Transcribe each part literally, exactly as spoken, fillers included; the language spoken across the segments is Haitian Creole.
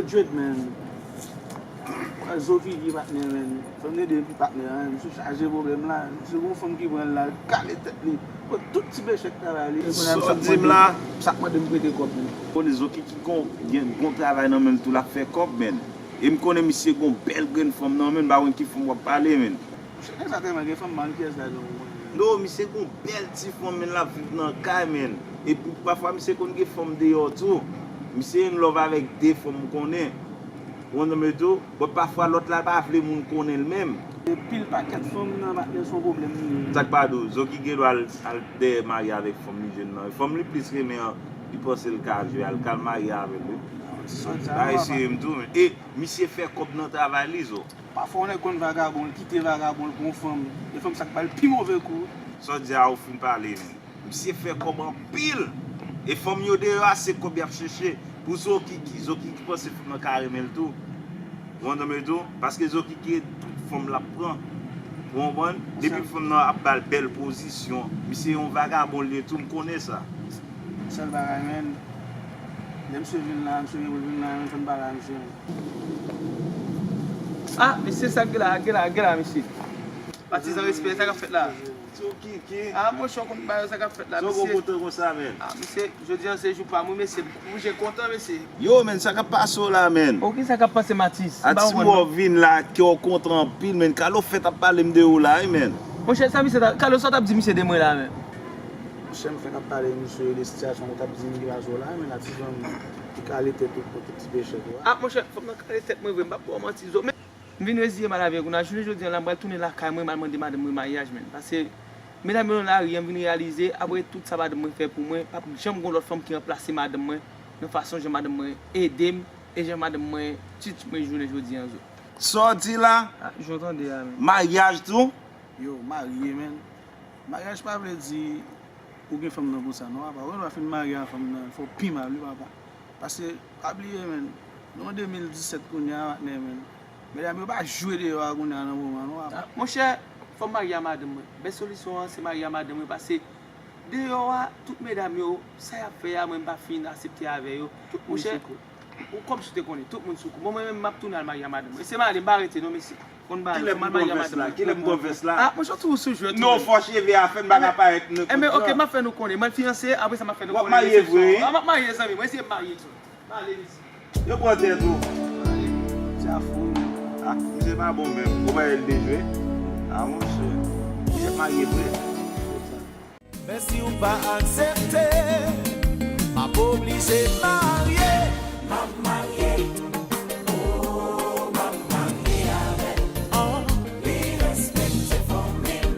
Dread, man. Zo Kiki patnè, man. Fò m ede patnè a, man. Misye chaje pwoblèm la. Misye gon fanm ki pran l la, l kale tèt li. Pran tout ti pechèk travay li. Sa w di m la? Sa k mande m prete kòb li. Konnen Zo Kiki gon, gen gon travay nan men l tou, l ap fè kòb, man. E m konnen misye gon bèl grenn fanm nan men l, m pa konn ki fanm w ap pale, man. Nèg sa tèlman gen fanm, man, kiyès la non, ou konnen? Non, misye gon bèl ti fanm, men l ap viv nan kay, men. Epi pafwa misye konn gen fanm deyò tou. Misye in love avèk de fanm m konnen. Ou konprann mwen di w? But pafwa lòt la pa vle moun konnen l menm. Gen pil pakèt fanm nan patnè, se yon pwoblèm li ye. Sa k pa di w, Zo Kiki gen dwa al, al dèyè marye avèk fanm li jwenn nan. Fanm li plis renmen an, li panse l ka jwe a, l ka al marye avè l, wi. Sa w di a, pa eseye m tou, men. E misye fè kòb nan travay li, Zo. Pafwa yon nèg konn vagabon, l kite vagabon, l pran yon fanm. E fanm sa k ba l pi move kou. Sa w di a, ou fin pale, men. Misye fè kòb anpil. E fanm yo deyò a, se kòb y ap chèche. Pou Zo Kiki, Zo Kiki panse fanm nan ka renmen l tou. Ou konprann mwen di w? Paske Zo Kiki tout fanm l ap pran. Ou konprann? Depi fanm nan ap ba l bèl pozisyon. Misye yon vagabon li ye tou, m konnen sa. Sèl bagay, men. Lè misye vin la, misye gen pou l vin la, men fò n pale a misye. Ah, mesye, sa k gen la, gen la, gen la, mesye. Patizan respè, sa k ap fèt la? Zo Kiki. Ah, monchè, w konn bagay yo, sa k ap fèt la, mesye. Sa w kontan konsa, men? Ah, mesye, jodi a se jou pa m, wi, mesye. M oblije kontan, mesye. Yo, men, sa k ap pase w la, men? Ok, sa k ap pase, Matis? Atis mò vin la, kè w kontan anpil, men. Kalo fèt ap pale m de ou la, wi, men. Monchè, sa misye ta, Kalo, sa w t ap di misye de mwen la, men? Monchè, m fèk ap pale misye de sitiyasyon ou t ap di m ki pase w la, men Atis mò vin, ki kale tèt ou pou tout ti pechèk ou a. Ah, monchè, fanm nan kale tèt mwen vre, m p ap ba w manti, Zo, men. M vin reziye m al avè l kounye a. Jounen jodi a la, m pral tounen lakay mwen, m al mande madanm mwen maryaj, men. Paske medam yo nan lari a, m vin reyalize, apre tout sa madanm mwen fè pou mwen, p ap janm gon lòt fanm ki ranplase madanm mwen nan fason jan madanm mwen ede m e jan madanm mwen treat mwen jounen jodi a, Zo. Sa w di la? Ah, jan w tande a, men. Maryaj tou? Yo, marye, men. Maryaj pa vle di ou gen fanm nan konsa, non, papa. Ou gen dwa fin marye a fanm nan, fè w pi mal, wi, papa. Paske, pa bliye, men, nou an de mil disèt kounye a, patnè, men. Medam yo pa jwe deyò a kounye a nan moman, non, papa. Ah, monchè, fò m marye a madanm mwen. Bèl solisyon an, se marye a madanm mwen, paske deyò a, tout medam yo, sa y ap fè a, mwen m pa fin aksepte avè yo. Monchè, ou kòmsi w te konnen, tout moun sou kou. Bon, mwen menm, m ap tounen al marye a madanm mwen. E se m ale, m pa rete, non, mesye. Konn bagay, kilè m pran vès la? Kilè m pran vès la? Ah, monchè, tou sou jwèt. Non, fò cheve a fè n pa ka parèt nan. Enben, ok, m ap fè nou konnen. Mwen fiyanse, apre sa m ap fè nou konnen. W ap marye vre? Ah, m ap marye, zanmi. Mwen se m marye tou. M ale, mesye. Yo pran tèt ou. Ti a fou. Ah, misye pa bon menm. Ou pa el dejwe. Ah, monchè. Misye marye vre. Men si w pa aksepte, m ap oblije marye. M ap marye, oh, m ap marye avè l. Oh. Li respekte fanmi l,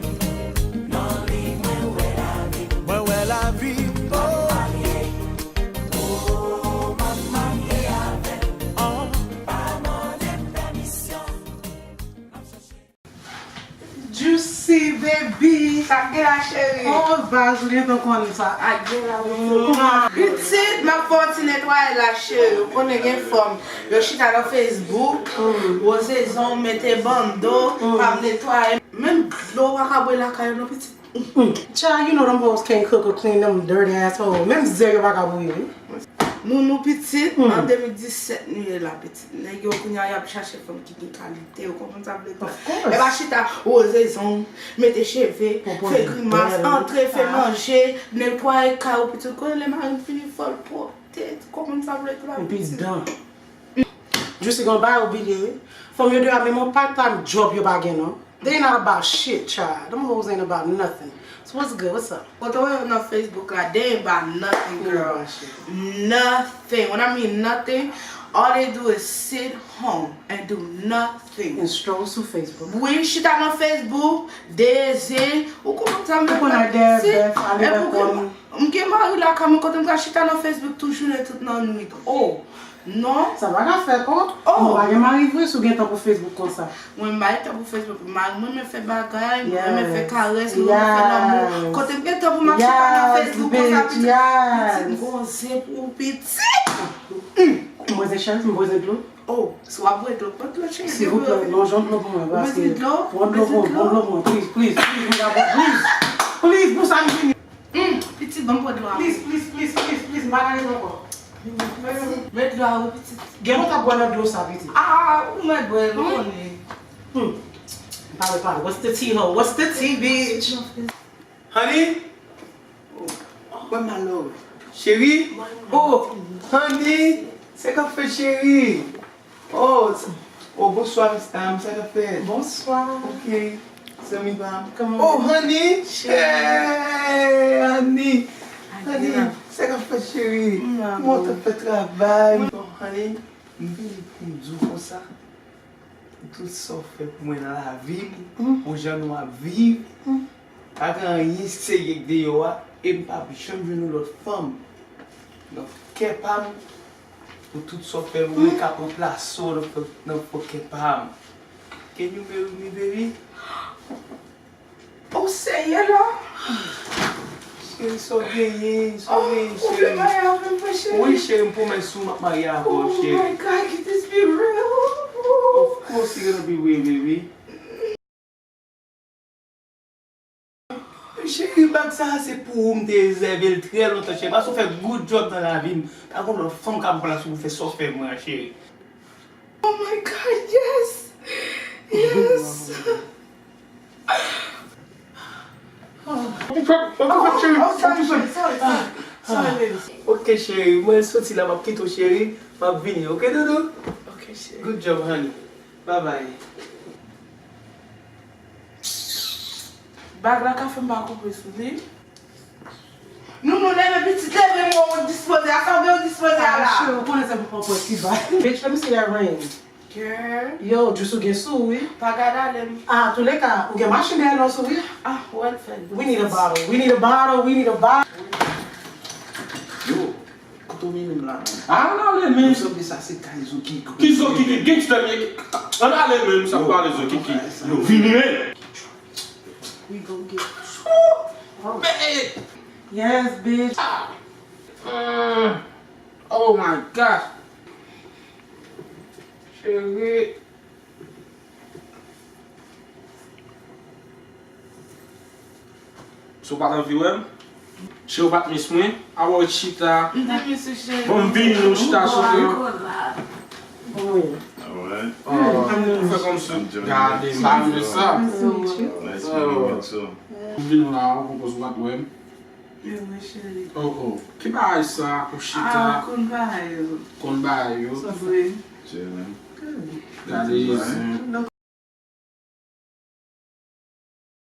nan li mwen wè lavi. Mwen wè lavi. M ap marye, oh, m ap marye avè l. Oh. Pa mande m pèmisyon. Juicy baby. Sa k gen la, cheri? Oh, baz, ou gentan konn sa. A gen la, wi. Pitit, m ap fè yon ti netwayaj la, cheri. Ou konnen gen fanm. Yo chita nan Facebook. Woze zong, mete bando, pa m netwaye. Menm dlo ou pa ka bwè lakay ou non, pitit. Child, you know them hoes can't cook or clean them dirty ass hoes. Menm zen yo pa ka bouyi, wi. Nou, nou pitit, an de mil disèt nou ye la, pitit. Nèg yo kounye a y ap chache fanm ki gen kalite, ou konprann sa m vle di? Of course. E pa chita, woze zong, mete cheve, fè grimas, antre, fè manje, netwaye kay ou, pitit. Konnen lè mari m fini fò l pwòpte, ou konprann sa m vle di la, pitit? Epi dan. Juicy gon bagay ou bliye, wi. Fanm yo deyò a, menm yon part time job yo pa gen, non. They not about shit, child. Them hoes ain't about nothing. So what's good? What's up? Kote w wè yo nan Facebook la, they ain't about nothing, girl. Nothing. When I mean nothing, all they do is sit home and do nothing. And stroll sou Facebook. Wi, chita nan Facebook, dezi, ou konprann sa m vle di la, pitit? M gen mari lakay mwen kote m ka chita nan Facebook tout jounen, tout nan nwit. Oh, non. Sa pa ka fèt, oh. Ou pa gen mari vre si w gen tan pou Facebook konsa. Mwen, m pa gen tan pou Facebook. Mari mwen renmen fè bagay, mwen renmen fè karès, nou renmen fè lanmou. Kote m gen tan pou m ap chita nan Facebook konsa, pitit? Pitit, m gon zen pou ou, pitit. Manzè cheri, m bezwen dlo. Oh, si w ap bwè dlo, pran dlo, cheri. Silvouplè, lonje yon dlo pou mwen, paske pran dlo pou mwen, pran dlo pou mwen, please, please, please, please, please, pou sa m vini. Hmm, pitit, ban m pran dlo a. Please, please, please, please, please, m pa ka ret ankò. Met dlo a wi pitit. Gen lòt ap bwè nan dlo sa pitit. Ah, ou mèt bwè, nou konnen. Hmm. Pale, pale. What's the tea, ho? What's the tea, bitch? Honey? Where my love? Cheri? Oh, honey? Sa k ap fèt, cheri? Oh, s- oh, bonswa, Miss Tam, sa k ap fèt? Bonswa. Ok, zanmi pa m. Kòman w ye? Oh, honey? Cheri. Hey, honey. Honey, sa k ap fèt, cheri? Kòman w t ap fè travay? Bon, honey, m vini pou m di w konsa. Pou tout sa w fè pou mwen nan lavi m, pou jan nou ap viv, pa gen anyen serye k deyò a, e m p ap janm jwenn yon lòt fanm nan kè pa m, pou tout sa w fè pou mwen k ap ranplase w nan fo, nan fo kè pa m. Can you marry me, baby? Ou serye la? Cheri, sa w genyen, sa w genyen, cheri? Ou vle marye avè m vre, cheri? Wi, cheri, m pwomèt ou m ap marye avè w, cheri. Oh my God, can this be real? Of course it's gonna be real, baby. Cheri, bag sa a se pou ou, m te rezève l trè lontan, cheri. Paske w fè good job nan lavi m. Pa gen lòt fanm k ap ranplase w pou fè sa w fè mwen an, cheri. Oh my God, yes! Yes! Ou fè, ou fè, cheri. Oh, sorry, sorry, sorry, sorry, baby. Ok, cheri, mwen soti la, m ap kite w, cheri. M ap vini, ok, doudou? Ok, cheri. Good job, honey. Bye bye. Bag la ka fè m pa koupe sou li. Nounou, leve pitit, leve, mwen, ou dispoze a, sa w gen w dispoze a la. Ah, cheri, ou konnen se pou pran pwenti ba. Bitch, let me see that ring. Girl. Yo, jis ou gen sou, wi. Pa gade ale m. Ah, touleka, ou gen machin dèyè non sou, wi. Ah, wè l fè. We need a bottle, we need a bottle, we need a bottle. Yo, kote w mennen m la menm? Ah, ann ale menm. Ou sanble sa se kay Zokiki. Ki Zokiki? Gangsta m ye. Ann ale menm, sa pale Zokiki. Yo, vini menm. We go get Yes, bitch. Ah. Mm. Oh my gosh. Cheri. Si w pa t anvi wè m, cheri, w pa t miss mwen. Awa w chita. M te miss ou, cheri. Bon, m vini, nou chita sou. Wi. Alright. Oh, ou fè kòmsi w gade m pa renmen sa. Nice to meet you too. M vin la, ou konpoze w pa t wè m. Wi, cheri. Oh, oh. Ki bagay sa, ou chita? Ah, konn bagay yo. Konn bagay yo. Vre. Cheri. Gade zen.